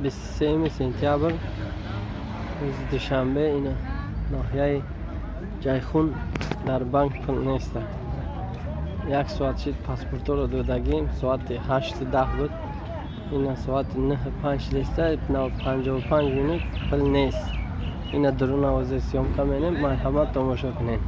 23 сентябр, рӯзи душанбе, ина ноҳияи Ҷайхун дар банк пул неста. Як соат шид, паспорторо додагим, соати 8:10 буд, ина соати 9:05 шидеста, 55 минут пул нест. Ина дуруна ҳозир съёмка менем, марҳамат, тамошо кунед.